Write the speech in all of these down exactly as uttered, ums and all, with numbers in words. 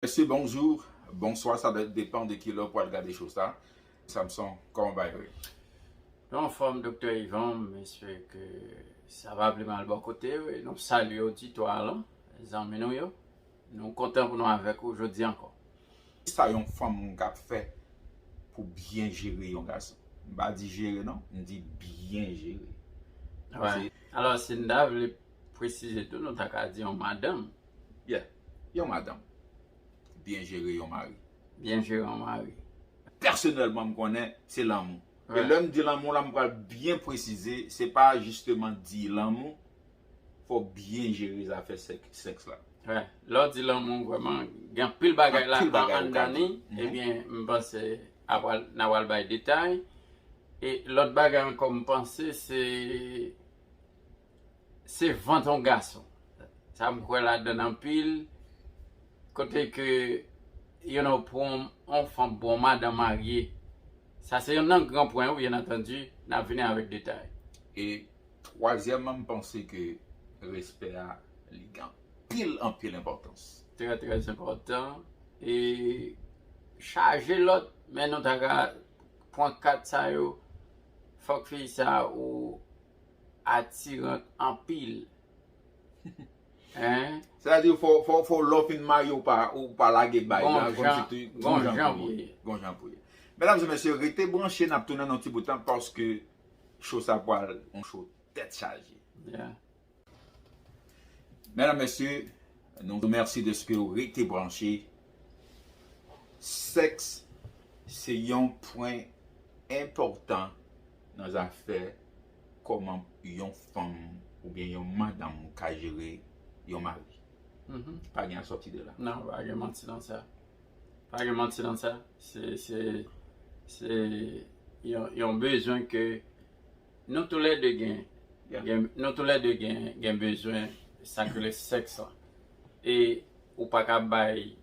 Mesye, bonjou, bonswa, sa va depann de kilè w pral gade show sa. Samson, kòman bagay yo ye? Nou anfòm, Doktè Yvan, m espere ke sa va pi mal bò kote w, e nou salye oditwa lan, zanmi nou yo. Nou kontan pou nou avèk ou jodi ankò. Kisa yon fanm ka fè pou byen jere yon gason? M pa di jere non, m di byen jere. Alò, si n ta vle presize tou, nou ta ka di yon madanm. Yeah, yon madanm. Byen jere yon mari. Byen jere yon mari. Pèsonèlman, m konnen se lanmou. E lè m di lanmou la, m pral byen presize, se pa jisteman di lanmou, fò w byen jere zafè sèks la. Lè w di lanmou, vrèman, gen anpil bagay la anndan li. Ebyen, m panse n a pral bay detay. E lòt bagay ankò, m panse se se vant yon gason. Sa m kwè ladan l anpil. Kote ke yon nonm pran yon fanm, pran yon madanm marye. Sa se yon nan gran pwen, byen antandi, n ap vini avèk detay. E twazyèmman, m panse ke respè a, li gen anpil, anpil enpòtans. Trè, trè enpòtan. E chaje lòt, men nou ta ka pran kat sa yo. Fòk fi sa ou atirant anpil. Hein? Sètadi, fò, fò, fò lè w fin marye, ou pa, ou pa lage bay la, kòmsi tou gon jan pou ye. Gon jan pou ye. Medam e mesye, rete branche, n ap tounen nan yon ti bout tan, paske show sa pral yon show tèt chaje. Medam, mesye, nou remèsye deske w rete branche. Sèks se yon pwen enpòtan nan zafè kòman yon fanm oubyen yon madanm ka jere yon mari. Pa gen a sòti de la. Non, pa gen manti nan sa. Pa gen manti nan sa. Se, se, se yon, yon bezwen ke nou toulède gen. Gen, nou toulède gen, gen bezwen sa k rele sèks la. E ou pa ka bay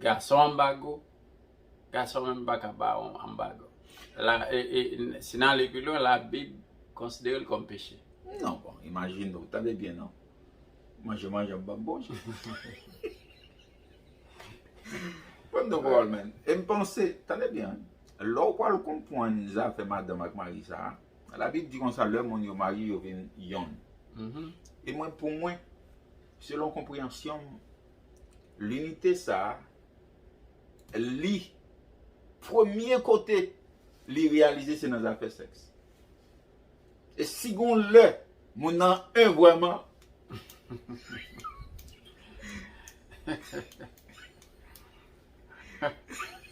gason anbago, gason menm pa ka ba w anbago. La, e, e, si n ale pi lwen, Labib konsidere l kòm peche. Non, bon, imajine w, tande byen non. Manje, manje, m p ap bon. Pran m nan pawòl, men. E m panse, tande byen, lè w pral konprann zafè madanm ak mari sa a, Labib di konsa, lè moun yo marye, yo vin yonn. E mwen, pou mwen, selon konpreyansyon m, linite sa a, li, premye kote li reyalize se nan zafè sèks. E si gon lè, moun nan en vrèman,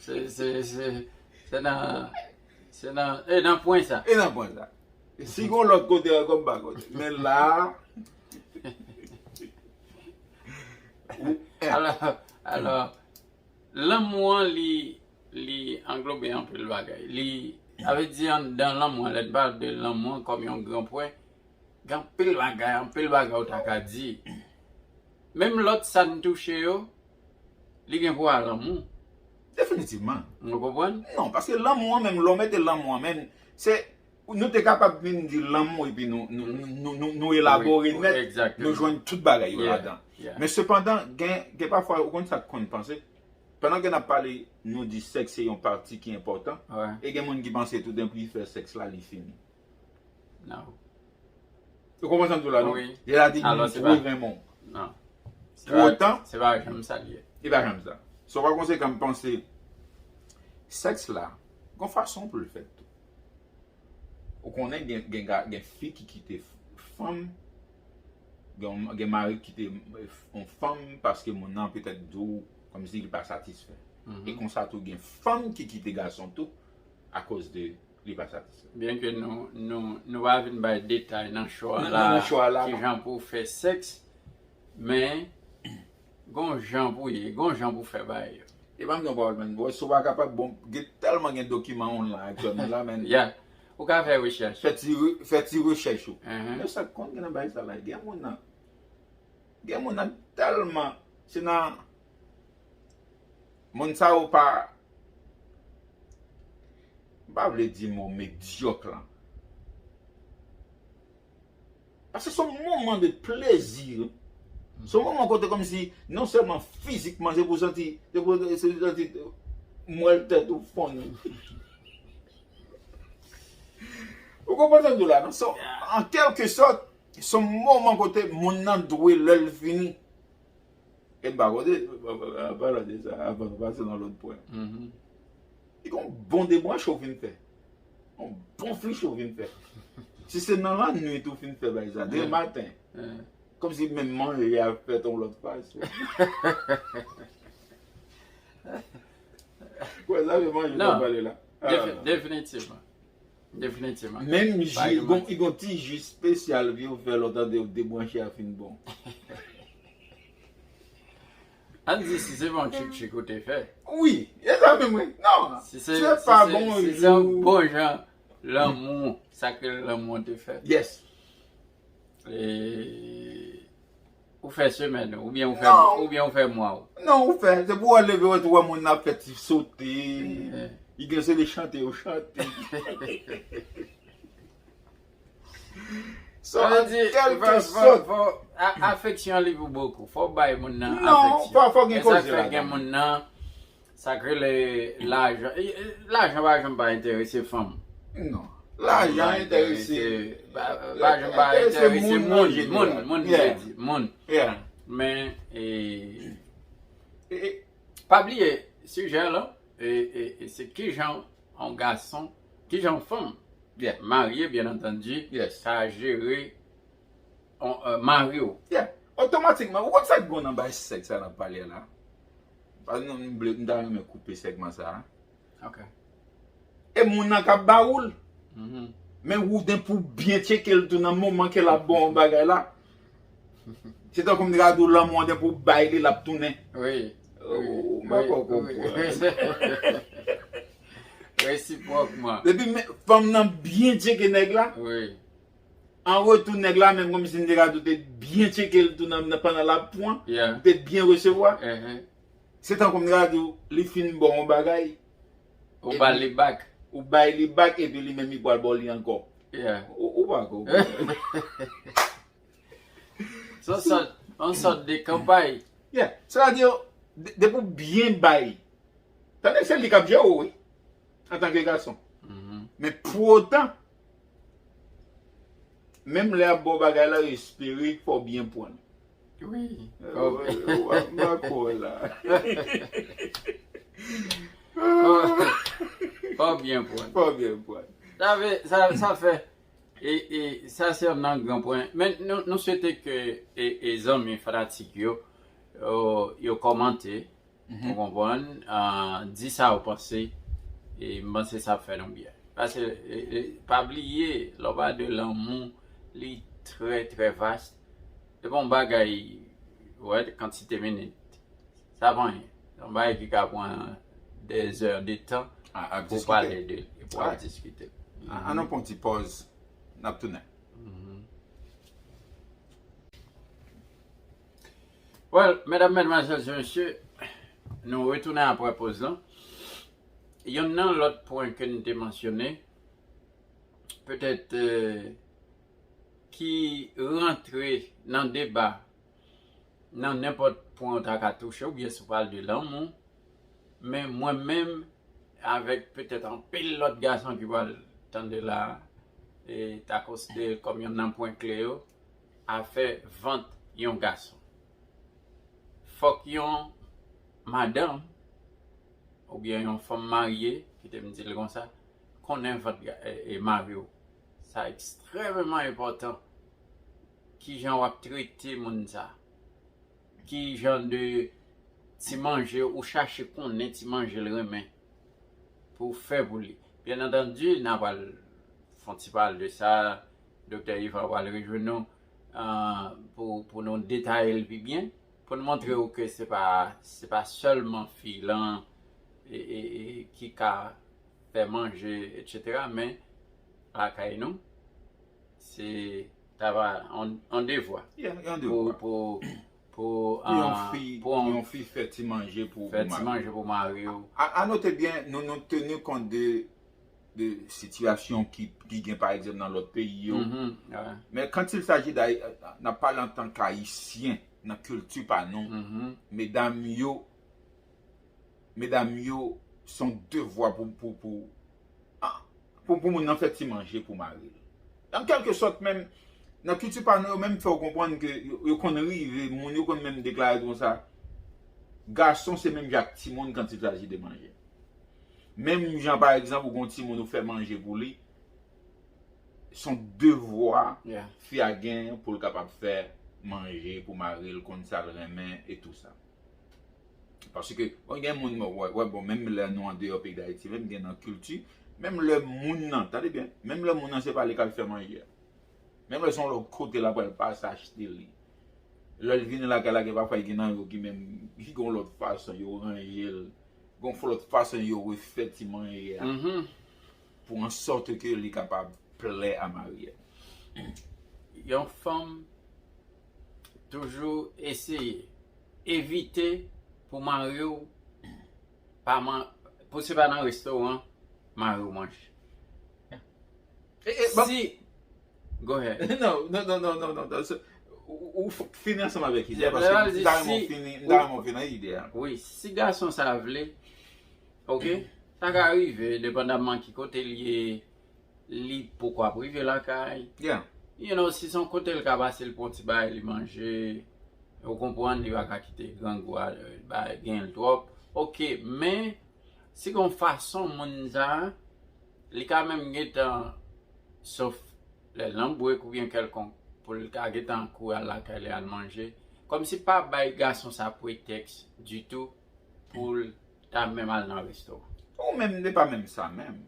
Se, se, se, se nan, se nan, e nan pwen sa. E nan pwen sa. E si gon lòt kote ankò, m pa konnen. Men la, Alò, alò, lanmou an, li, li anglobe anpil bagay. Li, sa vle di anndan lanmou an, lè n pale de lanmou an kòm yon gran pwen, gen anpil bagay, anpil bagay ou ta ka di. Menm lòt sa n touche yo, li gen pou a lanmou. Definitivman. Ou konprann? Non, paske lanmou an menm, lè w mete lanmou an menm, se, nou te kapab vin di lanmou epi nou, nou, nou, nou, nou elabore nèt, nou jwenn tout bagay yo ladan. Men sepandan, gen, gen pafwa, ou konn sa k konn panse? Pandan ke n ap pale, nou di sèks se yon pati ki enpòtan, e gen moun ki panse toudenpou li fè sèks la, li fini. Non. Ou konprann sa m di w la, non? Wi. Lè la di moun vre renmen w. Non. Pou otan, se pa janm sa li ye. E pa janm sa. So, pa konsekan, m panse sèks la, gon fason pou l fèt tou. Ou konnen gen, gen, gen fi ki kite fanm, gen, gen mari ki kite yon fanm paske moun nan petèt di w kòmsi li pa satisfè. E konsa tou, gen fanm ki kite gason tou akoz de li pa satisfè. Byen ke nou, nou, nou pa vin bay detay nan show a la, kijan pou fè sèks, men gon jan pou ye, gon jan pou fè bagay yo. E pa m gen pawòl, men. Bon, si w pa kapab, bon, gen tèlman gen dokiman online aktyèlman la, men. Ya. Ou ka fè rechèch. Fè ti, fè ti rechèch ou. Men sa k konn gen nan bagay sa la, gen moun nan. Gen moun nan tèlman, se nan, moun sa yo pa, m pa vle di mo medyòk lan. Paske se yon moman de plezi. Se yon moman kote kòmsi, non sèlman fizikman, se pou santi, se pou se santi mwèl tèt ou fonn. Ou konprann sa m di w la, non? So, an kèlke sòt, se yon moman kote moun nan dwe lè l fini. E m pa kote, an palan de sa, avan nou pase nan lòt pwen. Li gon bon debranche ou fin fè. Yon bon fliche ou fin fè. Si se nan lannwit ou fin fè bagay sa, demen maten. Kòmsi menm manje a fèt yon lòt fason. Kwè sa, se manje w ap pale la. Defi- definitivman. Definitivman. Menm ji, gon, gon ti ji espesyal ke yo fè lè w tande yo debranche a fin bon. Ann di si se pa yon tchik tchik ou te fè. Wi, e sa menm wi. Non, si se, se pa bon jou. Si se yon bon jan lanmou, sa ke lanmou an te fè. Yes. E, ou fè semèn ou, oubyen ou fè, oubyen ou fè mwa ou. Non, ou fè. Se pou w leve wè tou wè moun nan ap fè ti sote. Li gen se de chante yo chante. So, an kèlke sòt, afeksyon li pou bokou. Fò w bay moun nan afeksyon. Non, fò, fò gen koze ladan. E sa k fè gen moun nan, sa k rele lajan. Lajan pa janm pa enterese fanm. Non. Lajan enterese, pa janm pa enterese moun, moun, moun, moun, moun. Men, e, pa bliye, sijè lan, e, e, e se kijan yon gason, kijan yon fanm marye, byen antandi, ka jere mari w. Otomatikman, ou konn sa k gen nan bay sèk sa n ap pale a la? Paske nou, m vle, m ta renmen koupe sègman sa a. Ok. E moun nan k ap ba ou l. Men ou gen pou byen tcheke l tou nan moman ke l ap ba w bagay la. Se tankou m te ka di w lanmou an depi w bay li, l ap tounen. Wi. Ou pa ko konprann. Resipwòkman. Depi fanm nan byen tcheke nèg la. Wi. An retou, nèg la menm kòmsi m te ka di w te byen tcheke l tou nan, nan pandan l ap pran, ou te byen resevwa. Se tankou m te ka di w, li fin ba w yon bagay. Ou ba l li bak. Ou bay li bak, epi li menm li pral ba w li ankò. Ou, ou pa konprann. Se yon sòt, yon sòt de kanpay. Yeah. Sètadi, de- depi w byen bay, tande se li k ap jere w, wi, antanke gason. Men pou otan, menm lè y ap ba w bagay la, yo espere fò w byen pran l. Wi. Ou pa kwè la. Fò w byen pran l. Fò w byen pran l. Sa fè, sa, sa fè, e, e, sa se yon nan gran pwen. Men nou, nou swete ke, e, e zanmi fanatik yo, yo, yo kòmante, ou konprann, di sa yo panse, e m panse sa ap fè nou byen. Paske, e, e, pa bliye, lè w pale de lanmou, li trè, trè vas. Se pa yon bagay, wè, kantite minit. Sa pa anyen. Se yon bagay ki ka pran dèzè de tan pou pale de li, pou ap diskite. An nou pran yon ti pòz, n ap tounen. Well, medam, medmwazèl e mesye, nou retounen apre pòz lan. Yonn nan lòt pwen ke n te mansyone, petèt, e, ki rantre nan deba, nan nenpòt pwen ou ta ka touche, oubyen si w pale de lanmou, men mwen menm, avèk petèt anpil lòt gason ki pral tande la, e ta konsidere l kòm yonn nan pwen kle yo, afè vant yon gason. Fòk yon madanm, oubyen yon fanm marye, kite m di l konsa, konnen vant ga- e, e mari w. Sa ekstrèmeman enpòtan. Kijan w ap trete moun sa? Ki jan de ti manje ou chache konnen ti manje l renmen pou w fè pou li? Byen antandi, n a pral fè yon ti pale de sa. Doktè Ivan pral rejwenn nou, ah, pou, pou nou detaye l pi byen, pou n montre w ke se pa, se pa sèlman fi lan, e, e, e, ki ka fè manje, etsetera, men lakay nou, se travay, on, on devwa. Yeah, yon pou, devwa. Pou, pou, pou yon ah, fi, pou pou yon fi fè ti manje pou, fè pou ti mari. Manje pou mari w. A, a note byen, nou, nou teni kont de, de sitiyasyon ki, ki gen, pa egzanp, nan lòt peyi yo. Mhm, ouais. Men quand il s'agit d'Haï-, n ap pale antanke Ayisyen, nan kilti pa nou, medam yo, medam yo, se yon devwa pou, pou, pou, ah, pou, pou moun nan fè ti manje pou mari l. An kèlke sòt, menm nan kilti pa nou, yo menm fè w konprann ke yo, yo konn rive, moun yo konn menm deklare konsa, gason se menm jan ak timoun quand il s'agit de manje. Menm jan, pa egzanp, ou gon timoun ou fè manje pou li, se yon devwa fi a gen pou l kapab fè manje pou mari l, konn sa l renmen e tou sa. Paske, bon, gen moun, wè, wè, bon, menm lè nou andeyò peyi Dayiti, menm gen nan kilti, menm lè moun nan, tande byen, menm lè moun nan se pa li k al fè manje a. Menm lè se yon lòt kote l ap pral pase achte li. Lè l vini lakay la, gen pafwa gen nan yo ki menm, ki gen yon lòt fason yo ranje l, gen yon lòt fason yo refè ti manje a. Pou ansòt ke li kapab plè a mari a. Yon fanm toujou eseye evite pou mari w pa man, pou se pa nan restoran mari w manje. Si Go ahead. Non, non, non, non, non, non. Ou, ou fini ansanm avèk ide a, paske m ta renmen w fini, m ta renmen w fini ide a. Wi, si gason sa vle, ok, sa ka rive, depandamman ki kote l ye, li poko ap rive lakay. You know, si se yon kote l ka pase, l pran ti bagay, li manje, ou konprann, li pa ka kite grangou a, bagay, gen l twòp. Ok, men, si gon fason moun sa, li ka menm gentan, sof lè l nan break oubyen kèlkonk, pou l ka gentan kouri al lakay li al manje. Kòmsi pa bay gason sa pretèks ditou pou l ta menm al nan restoran. Ou menm, se pa menm sa menm.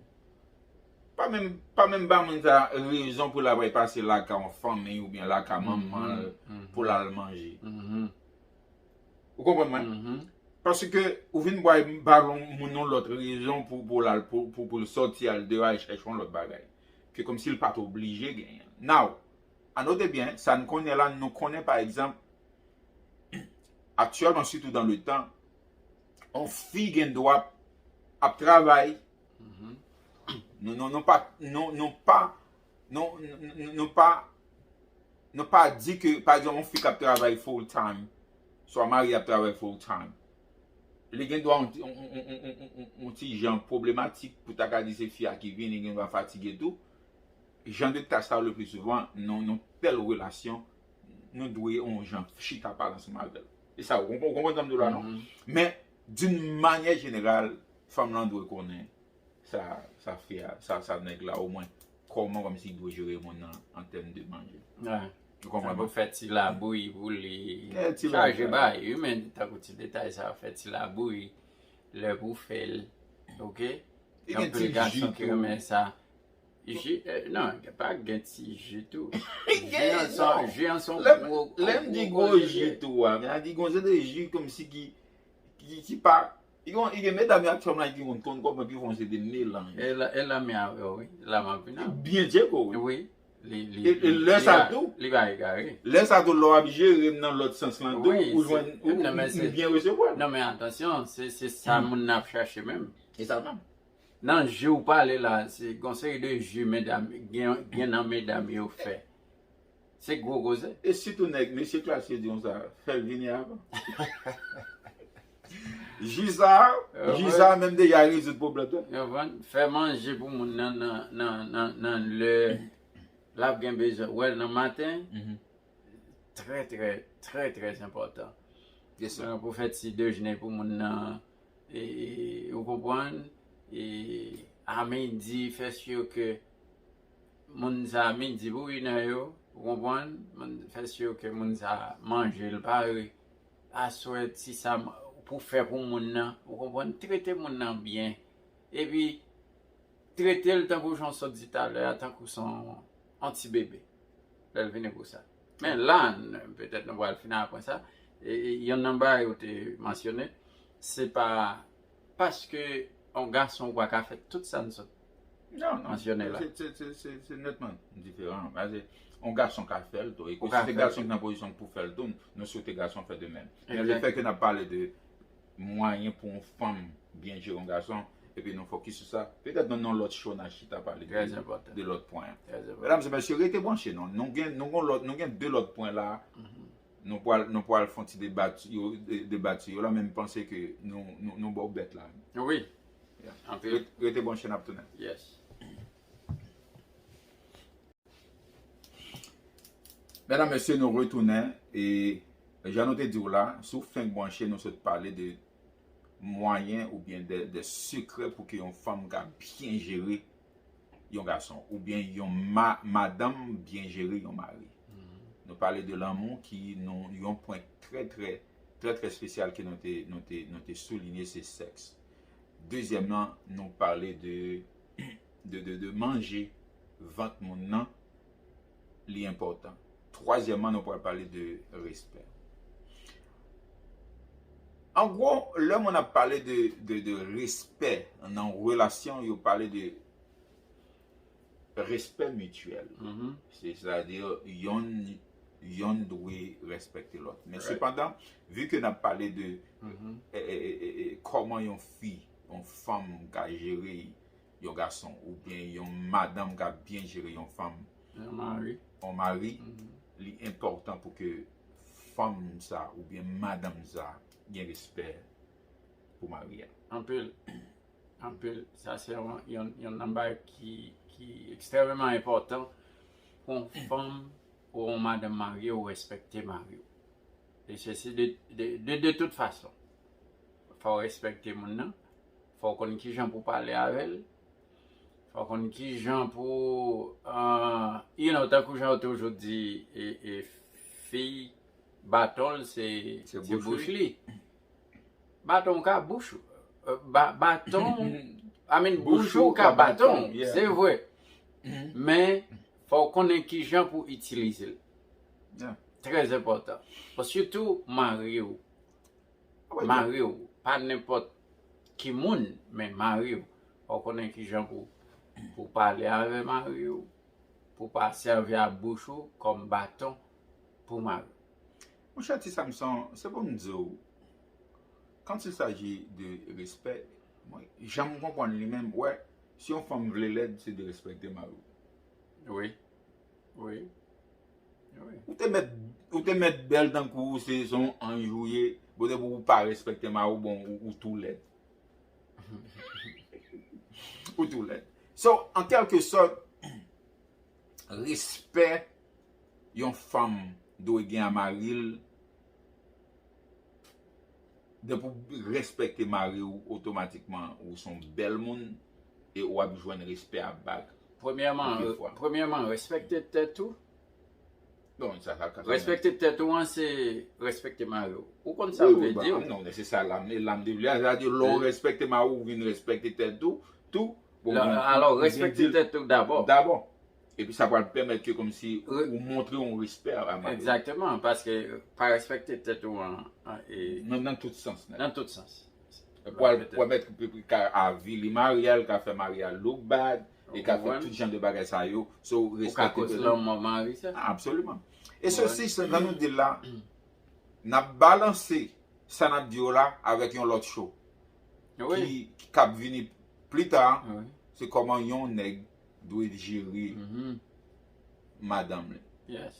Pa menm, pa menm ba moun sa rezon pou l al pase lakay yon fanmi oubyen lakay manman l pou l al manje. Ou konprann mwen? Paske ou vin bay ba moun yon lòt rezon pou, pou l al, pou, pou, pou l sòti al deyò al chèche yon lòt bagay. Ke kòmsi l pa t oblije genyen. Now, a note byen, sa n konnen la, nou konnen pa egzanp, aktyèlman, sitou dans le temps, yon fi gen dwa ap travay, nou, nou, nou pa, nou, nou pa, nou, nou, nou pa, nou pa di ke, pa egzanp, yon fi k ap travay full time, swa mari ap travay full time, li gen dwa yon ti, yon, yon, yon, yon, yon, yon ti jan pwoblematik pou ta ka di se fi a ki vini, li gen dwa fatige tou. Jan de tach sa yo, le pli souvan, nan yon tèl relasyon, nou dwe yon jan chita pale ansanm avè l. E sa, ou konprann, ou konprann sa m di w la, non? Men, d'une manière générale, fanm lan dwe konnen sa, sa fi a, sa, sa nèg la, omwen, kòman, kòmsi, li dwe jere moun nan an tèm de manje. Ou konprann mwen? Tankou fè ti labouyi pou li, chaje bagay, wi, men tankou ti detay sa, fè ti labouyi, lè pou fè l, ok? Gen anpil gason ki renmen sa. Ji, non, pa gen ti ji tou. Ji an son, ji an son gwo, gwo, gwo ji tou. Lè m di gwo ji tou a, men a di gon jan de ji kòmsi ki, ki, ki pa, li gen, li gen medam yo aktyèlman ki konn, konn kòman ki fè yon seri de melanj. E la, e la men avè w, wi. La m ap vin avè w. Byen tcheke w, wi. Wi. Li, li, e, e lè sa tou, li pa egare. Lè sa tou, lè w ap jere m nan lòt sans lan tou, ou jwenn, ou, ou byen resevwa l. Non, men atansyon, se, se sa moun nan ap chache menm. E sa menm. Nan ji w pale la, se gon seri de ji medam, gen, gen nan medam yo fè. Se gwo koze. E sitou nèg, mesye klas yo di konsa, fè l vini avan. Ji sa, ji sa menm deja rezoud pwoblèm tou. Yo konprann? Fè manje pou moun nan, nan, nan, nan, nan lè l ap gen bezwen. Wè l nan maten, trè, trè, trè, trè enpòtan. Pou fè ti dejene pou moun nan, e, ou konprann? E, a midi, fè si ke moun sa, midi pou inè yo, ou konprann? Moun, fè si ke moun sa manje l pare. Aswè, ti sa pou fè pou moun nan, ou konprann? Trete moun nan byen. Epi, trete l tankou jan w sot di talè a, tankou se yon, yon ti bebe. Lè l vini pou sa. Men la, n, petèt nou pral fini apre sa. E, e, yonn nan bagay ou te mansyone, se pa paske yon gason ou pa ka fè tout sa n sot mansyone la. Non, non. Se, se, se, se, se nètman diferan. Paske yon gason ka fè l tou. E ke si se gason ki nan pozisyon pou fè l tou, nou swete gason fè de menm. Men le fè ke n ap pale de mwayen pou yon fanm byen jere yon gason, epi nou fokis sou sa. Petèt nan yon lòt show n a chita pale de, de lòt pwen an. Medam e mesye, rete branche non. Nou gen, nou gen lòt, nou gen de lòt pwen la. Nou pral, nou pral fè yon ti debat yo, de- debat yo la, men m panse ke nou, nou, nou ba w bèt la. Wi. Yeah. Anpil. Ret- Rete branche, n ap tounen. Yes. Medam, mesye, nou retounen. E jan nou te di w la, si w fenk branche, nou sot pale de mwayen oubyen de, de sekrè pou ke yon fanm ka byen jere yon gason, oubyen yon ma, madanm byen jere yon mari. Nou pale de lanmou ki nou yon pwen trè trè trè trè espesyal ke nou te nou te nou te soulinye, se sèks. Dezyèm nan, nou pale de de de, de manje vant moun nan, li enpòtan. Twazyèmman, nou pral pale de respè. An gwo, lè moun ap pale de, de, de respè nan relasyon, yo pale de respè mityèl. Mhm. Sètadi, yonn, yonn dwe respekte lòt. Men Right. Sepandan, vi ke n ap pale de Mhm. e, e, e, e, e, kòman yon fi, yon fanm ka jere yon gason, oubyen yon madanm ka byen jere yon fanm, Yon mari. yon mari, Mhm. li enpòtan pou ke fanm sa oubyen madanm sa gen respè pou mari a. Anpil. Anpil. Sa se yon, yon, yon nan bagay ki, ki ekstrèmeman enpòtan pou yon fanm ou yon madanm marye ou respekte mari w. E se, se de, de, de, de tout fason. Fò w respekte moun nan. Fò w konn ki jan pou pale avè l. Fò w konn ki jan pou, uh, you know, tankou jan yo toujou di, e, e fi baton l se, Se se bouch bouch li. Li. Baton w ka bouch ou. Euh, ba, baton, I mean, Bouch bouch ou ou ka ka baton, baton w, yeah. Se vre. Mhm. Men, fò w konnen ki jan pou itilize l. Yeah. Trè enpòtan. Paske tou, mari w. Wi, Mari w. Pa nenpòt ki moun, men mari w. Fò w konnen ki jan pou, pou pale avè mari w. Pou pa sèvi a bouch ou kòm baton pou mari w. Monchè Ti Samson, se pou m di w, quand il s'agit de respect, mwen, jan m konprann li menm, wè, si yon fanm vle lèd, se de respekte mari w. Wi. Wi. Wi. Ou te mèt, ou te mèt bèl tankou se se yon anj ou ye, bon, depi ou pa respekte mari w, bon, ou, ou tou lèd. Ou tou lèd. So, an kèlke sòt, respè yon fanm dwe gen a mari l, depi w respekte mari w, otomatikman ou se yon bèl moun e w ap jwenn respè a bak. Premyèman, Anpil fwa. Premyèman, respekte tèt ou. Bon, sa, sa, sa, Respekte tèt ou an, se respekte mari w. Ou konn sa Wi, vle wi, di? ba, non, men se sa l ap, l ap di. Sa vle di, lè w respekte mari w, ou vin respekte tèt ou, tou. Bon, La- gen- Alò, gen respekte dil- tèt ou dabò. Dabò. Epi sa pral pèmèt ke kòmsi Re- ou montre yon respè a mari w. Egzakteman, paske pa respekte tèt ou an, an, e, Nan, nan tout sans, nèt. Nan tout sans. Pou al pèmèt ke ka avili mari a, ka fè mari a look bad, e ka fè Ou konprann? Tout jan de bagay sa yo. So, Ou ka respekte koz tèt ou. Lanmò mari sa. Ah, absoliman. E Ou sesi, se jan nou di l la, n ap balanse sa n ap di yo la avèk yon lòt show Wi. Ki, ki k ap vini pli ta, Wi. Se kòman yon nèg dwe jere Mhm. madanm li. Yes.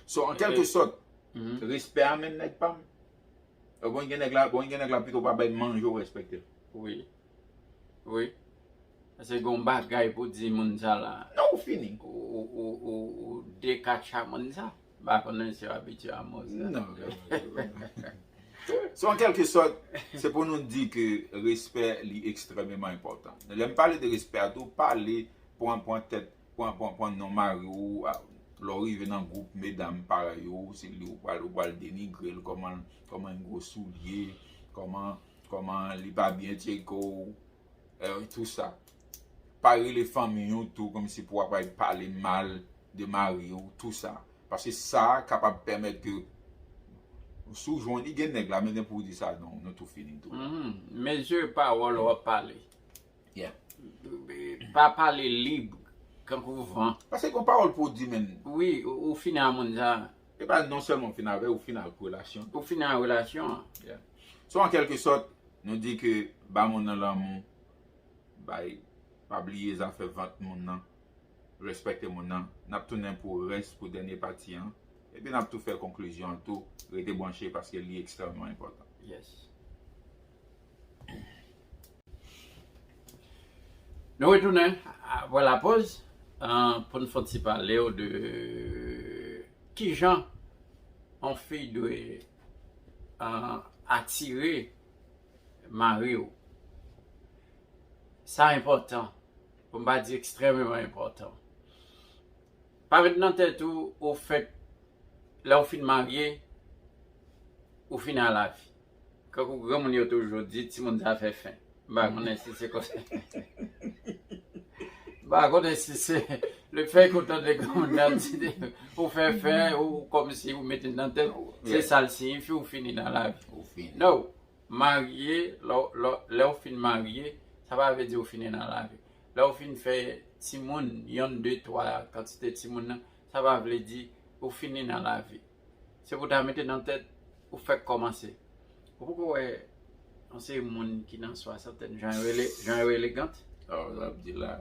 So, an kèlke sòt, Mhm. respè a menm nèg pa m. Bon, gen nèg la, bon, gen nèg la pito pa bay manje w respekte l. Wi. Wi. Paske gon bagay pou di moun sa la. Non, ou fini. Ou, ou, ou, ou, ou dekatcha moun sa. M pa konnen si w abitye a mo sa. Non, non, non, non. So, an kèlke sòt, se pou nou di ke respè li ekstrèmeman enpòtan. Lè m pale de respè a tou, pale, pran, pran tèt, pran, pran, pran non mari w, a, lè w rive nan gwoup medam parèy ou, se li ou pral, ou pral denigre l, kòman, kòman l gwo soulye, kòman, kòman li pa byen tcheke w, e, tou sa. Pa rele fanmi w tou kòmsi pou w ap al pale mal de mari w, tou sa. Paske sa kapab pèmèt ke si w jwenn li gen nèg la, men pou w di sa, non, nou tou fini tou. Mhm. Mezi pawòl w ap pale. Yeah. Pa pale lib, kankou van. Paske gon pawòl pou w di, men Wi, ou, ou fini a moun sa. E pa non sèlman w fini avè, ou fini ak relasyon. Ou fini a relasyon an. So, an kèlke sòt, nou di ke ba moun nan lanmou, bay, pa bliye zafè vant moun nan, respekte moun nan. N ap tounen pou rès, pou dènye pati an. Epi n ap tou fè konklizyon l tou. Rete branche paske li ekstrèmman enpòtan. Yes. Nou retounen apre lapoz pou n fè yon ti pale w de kijan yon fi dwe atire mari w. Sa enpòtan. Pou m pa di ekstrèmeman enpòtan. Pa met nan tèt ou ou fèk lè w fin marye ou fin a lavi. Kankou granmoun yo toujou di timoun sa fè fen. M pa konnen si se konsa. M pa konnen si se le fè ke w tande granmoun nan di ou fè fen ou kòmsi ou mete nan tèt se sa l siyifi ou fini nan lavi. Non. Marye, lè w fin marye, sa pa vle di ou fini nan lavi. Lè w fin fè timoun, yonn, de, twa, kantite timoun nan, sa pa vle di ou fini nan lavi. Se pou w ta mete nan tèt ou fèk kòmanse. Ou poko wè yon seri moun ki nan swasantèn, jan yo rele, jan yo rele gant? Oh, sa ap di la.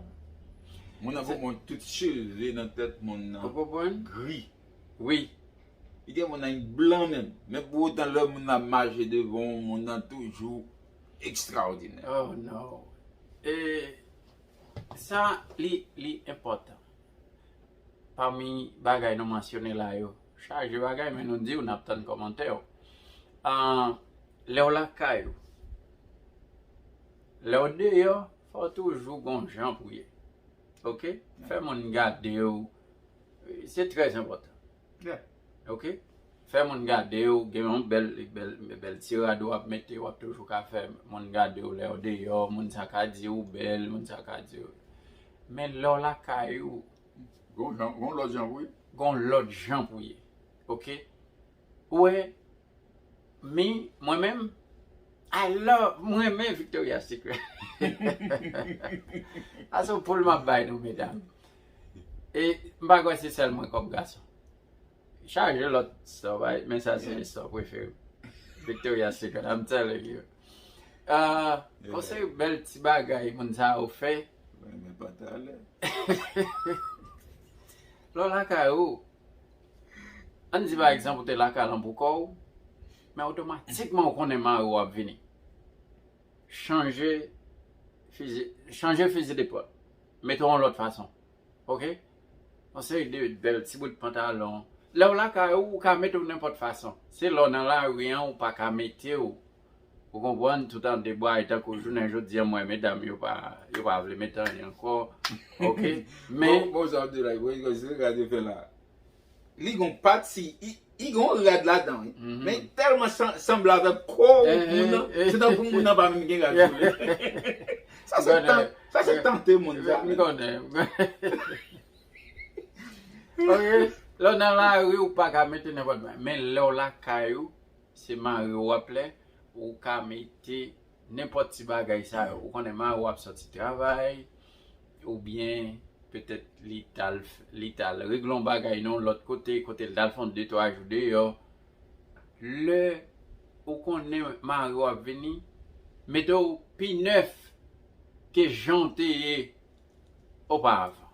Moun nan pou mwen tout cheve nan tèt moun nan. Ou konprann? Gri. Wi. Li gen moun nan blan menm. Men pou otan lè moun nan mache devan w, moun nan toujou ekstraòdinè. Oh no. E sa li li enpòtan. Pami bagay nou mansyone la yo, chaje bagay men nou di w n ap tann kòmantè w. Ah, lè w lakay ou, lè w deyò, fò w toujou gon jan pou ye. Ok? Fè moun gade w. Se trè enpòtan. Ok? Fè moun gade w, gen yon bèl bèl bèl ti rad w ap mete, w ap toujou ka fè moun gade w lè w deyò, moun sa ka di w bèl, moun sa ka di w. Men lè w lakay ou, gon lòt jan pou ye. Gon lòt jan pou ye. Ok? Ou wè, mi, mwen menm, I love, mwen renmen Victoria's Secret. Sa se yon poul m ap bay nou, medam. E m pa kwè se sèl mwen kòm gason. Chaje lòt sò bay, men sa se sò prefere m. Victoria's Secret, I'm telling you. Ah, yon seri bèl ti bagay moun sa yo fè. Mwen renmen pantalè. Lè w lakay ou, ann di pa egzanp ou te lakay lan pou kò w, men otomatikman ou konnen mari w ap vini. Chanje fizi, chanje fizi de pòt. Mete w yon lòt fason. Ok? Yon seri de bèl ti bout pantalon. Lè w lakay ou, ou ka mete w nenpòt fason. Se lè w nan lari an, ou pa ka mete w. Ou konprann? Tout an debwaye tankou jounen jodi an, m wè medam yo pa, yo pa vle mete anyen ankò. Ok? Men. Bon, bon, sa w ap di la, bon, se gade fè la. Li gon pati, li, li gon rad ladan, wi. Men li tèlman san, sanble avèk kò moun nan, se tankou moun nan pa menm gen rad sou li. Sa se tan, sa se tante moun sa. M konnen. Ok, lè w nan lari, ou pa ka mete nenpòt bagay. Men lè w lakay ou, se mari w w ap lè, ou ka mete nenpòt ti bagay sa yo. Ou konnen mari w ap sòti travay, oubyen petèt li t al, li t al regle yon bagay nan yon lòt kote, kote l t al fè yon de twa jou deyò. Lè ou konnen mari w ap vini, mete w pi nèf ke jan w te ye oparavan.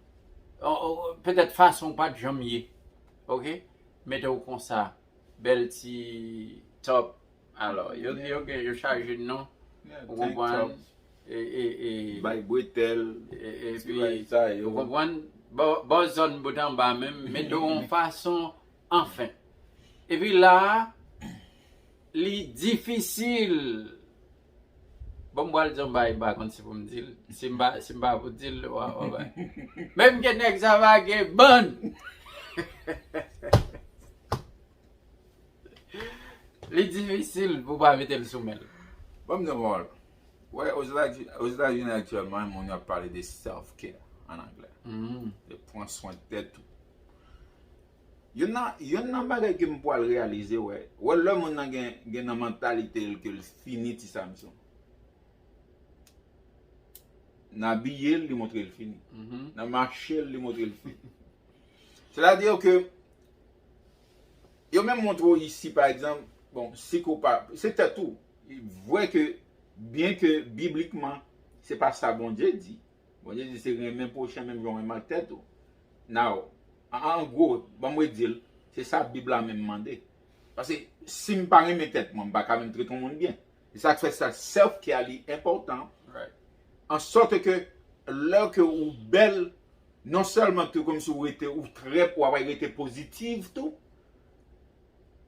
Petèt fason w pa t janm ye. Ok? Mete w konsa, bèl ti top. Alò, yo, yo gen, yo chaje non. Ou konprann? E, e, e, bay bretèl, e, e, ti bagay sa yo. Ou konprann? Bò, bò zòn bout anba menm, mete w yon fason, anfen. Epi la a, li difisil. Bon, m pral di yon bagay, m pa konn si pou m di l. Si m pa, si m pa pou di l, w a, w a bay. Menm ke nèg sa pa gen bann. Li difisil pou w pa mete l sou men l. Ban m di w yon pawòl. Wè, Ozetazini aktyèlman, moun yo ap pale de self-care an anglè. De pran swen tèt ou. Youn nan, youn nan bagay ke m pral reyalize, wè, wè lè moun nan gen, gen nan mantalite l ke l fini, Ti Samson. Nan abiye l, li montre l fini. Nan mache l, li montre l fini. Sètadi ke yo menm montre w isi, pa egzanp, bon, si ke w pa, se tèt ou. Vwè ke, byen ke biblikman, se pa sa Bondye di. Bondye di se renmen pwochen menm jan w renmen ak tèt ou. Now, an, an gwo, ban m redi l, Se sa Bib la menm mande. Paske si m pa renmen tèt mwen, m pa ka menm trete yon moun byen. Se sa k fè sa self care li enpòtan. Right. An sòt ke lè ke ou bèl, non sèlman ke kòmsi ou rete ou trè, ou ap rete pozitiv tou,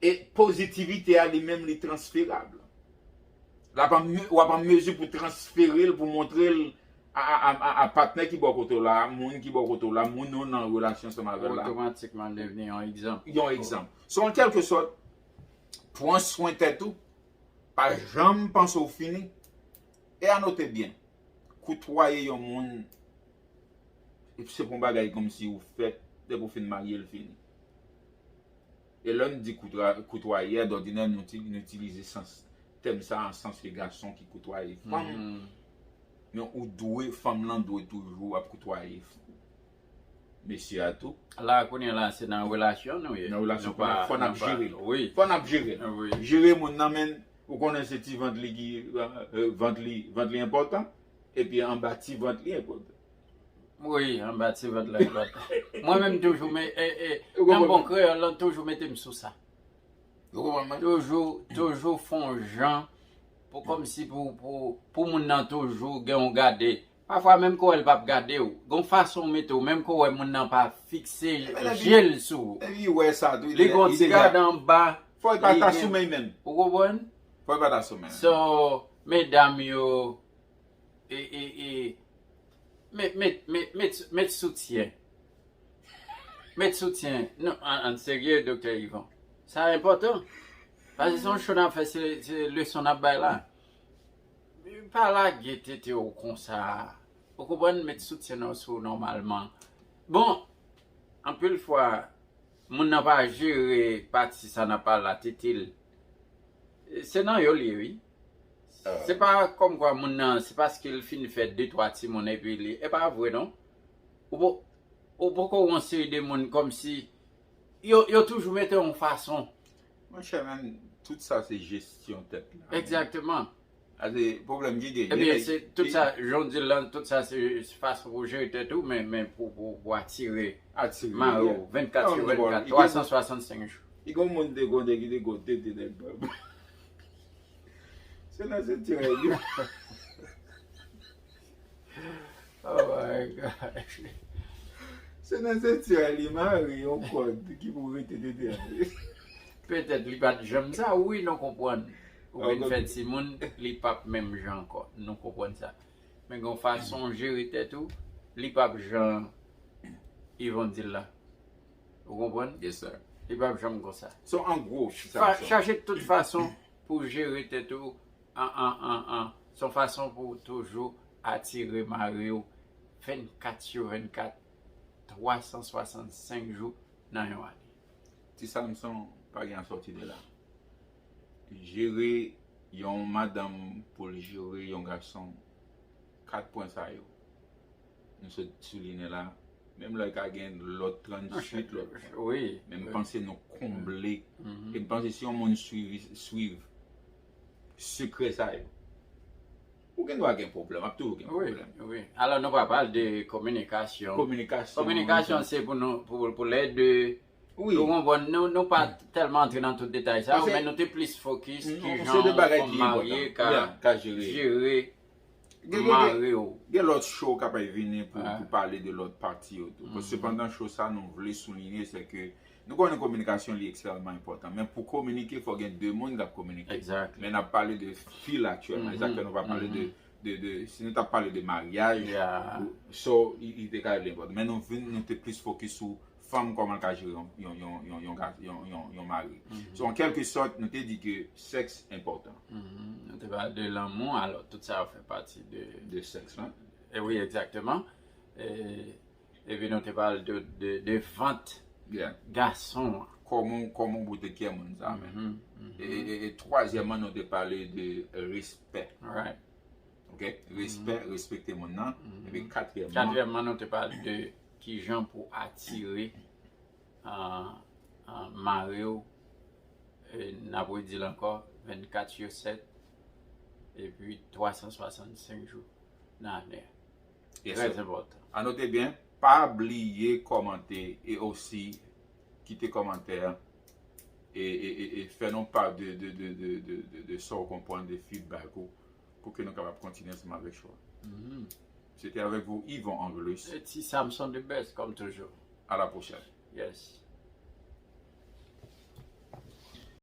e pozitivite a li menm li transferab. L ap an me- w ap an mezi pou transfere l, pou montre l a, a, a, a, a patnè ki bò kote w la, moun ki bò kote w la, moun ou nan relasyon ansanm avè l la. Otomatikman devni yon egzanp. Yon egzanp. So, an kèlke sòt, pran swen tèt ou, pa janm panse w fini. E anote byen, koutwaye yon moun, se pou yon bagay kòmsi ou fèt, depi w fin marye, l fini. E lè n di koutwa- koutwaye a, dòdinè, nou, ti- nou itilize sans, tèm sa an sans ke gason ki koutwaye fanm. Mhm. Men ou dwe, fanm lan dwe toujou ap koutwaye mesye a tou. La, kounye a la, se nan relasyon nou ye. Nan relasyon, Nou pa- fò n ap nou pa- jere l. Wi. Fò n ap jere l. Wi. Jere moun nan, men ou konnen se ti vant li ki, euh, vant li, vant li enpòtan, epi anba ti vant li enpòtan. Wi, anba ti vant la. Mwen menm toujou, men, e, e, Ou nan konprann? Bon Kreyòl, lan toujou mete m sou sa. Ou konprann mwen? Toujou, toujou fè yon jan pou kòmsi pou, pou, pou moun nan toujou gen yon gade. Pafwa menm kò w wè l p ap gade w. Gon fason w mete w, menm kò w wè moun nan pa fikse Ebyen, je l sou ou. Epi wè sa tou, Li gon ti gade anba. Fò l pa li ta gen- sou men menm. Ou konprann? Fò l pa ta sou men. So, medam yo, e, e, e, met, met, met, met, met soutyen. Met soutyen. Non, an, an serye, Doktè Yvon. Sa enpòtan. Paske se yon cho n ap fè, se, se leson n ap bay la. Pa lage tete w konsa. Ou konprann, met soutyen nan sou nòmalman. Bon, anpil fwa, moun nan pa jere pati sa n ap pale la, tete l. Se nan yo l ye, wi. Se pa kòmkwa moun nan, se paske l fin fè de twa timoun epi li. E pa vre, non. Ou po- ou poko wè yon seri de moun kòmsi yo, yo toujou mete yon fason. Monchè, men, tout sa se jesyon tèt la. Egzakteman. Ase pwoblèm ki genyen. Ebyen, se tout sa, jan w di l lan, tout sa se fason pou jere tèt ou, men, men pou, pou, pou atire Atire. mari w, vennkat Non, sou men bon, vennkat, li twa san swasannsenk jou. Li gon moun te konnen ki te kote te nèg bab. Se nan se tiraj li. Oh my gosh. Se nan se tiraj li mare yon kòd ki pou rete tete a. Petèt li pa t janm sa, wi, nou konprann. Ou vin fè timoun, li p ap menm jan ankò. Nou konprann sa. Men gon fason w jere tèt ou, li p ap jan Yvon di l la. Ou konprann? Yes, sir. Li p ap janm konsa. So, an gwo, sa Fa- sa. Chache tout fason pou jere tèt ou an, an, an, an. Se yon fason pou toujou atire mari w vennkat sou vennkat, twa san swasannsenk jou nan yon ane. Ti Samson pa gen a sòti de la. Jere yon madanm pou l jere yon gason, kat pwen sa yo. Nou sot souliyen la. Menm lè ka gen lòt tranntuit lòt pwen. Wi. Men m panse nou konble. Mhm. E m panse si yon moun swiv, swiv sekrè sa yo, ou gen dwa gen pwoblèm, ap toujou gen Wi, pwoblèm. wi. Alò, nou pa pale de kominikasyon. Kominikasyon. Kominikasyon, se pou nou, pou, pou lè de. Wi. Nou konprann, nou, nou pa tèlman antre nan tout detay sa, Paske men nou te plis fokis nou- ki se jan de bagay yon fanm ki marye enpòtan. ka Yeah, ka jere. jere Gen- gen- mari w. Gen lòt show k ap vini pou, Ah. pou pale de lòt pati yo tou. Mhm. Sepandan, show sa nou vle souliye, se ke nou konnen kominikasyon li ekstrèmman enpòtan. Men pou kominike, fò gen de moun k ap kominike. Exactly. Men n ap pale de fil aktyèlman. Mhm. Exactly, nou pa pale de, Mhm. de, de, si nou t ap pale de maryaj, Yeah. ou- so, i, i te ka rele enpòtan. Men nou vin, nou te plis fokis sou fanm, kòman l ka jere yon, yon, yon, yon, yon, ga- yon, yon, yon mari. Mhm. So, an kèlke sòt, nou te di ke sèks enpòtan. Mhm. Nou te pale de lanmou, alò tout sa yo fè pati de. De sèks la. E wi, egzakteman. E, epi nou te pale de, de, de vant Yeah. gason an. Kòman, kòman ou pote kè moun sa, men. Mhm, mhm. E, e, e, e twazyèmman, nou te pale de respè. Right. Ok? Respè, respekte moun nan. Mhm. Epi katriyèmman, Katriyèmman, nou te pale de kijan pou atire an, an mari w, e, n ap redi l ankò, vennkat sou sèt, epi twa san swasannsenk jou nan ane. Yes, Trè sir. Enpòtan. Anote byen, pa bliye kòmante e osi kite kòmantè e, e, e, e fè nou pa de, de, de, de, de, de, de sa w konprann, de feedback ou, pou ke nou kapab kontinye ansanm avèk show a. Mhm. Se te avèk vou Yvon Angelus. E ti Samson the best, comme toujours. À la prochaine. Yes.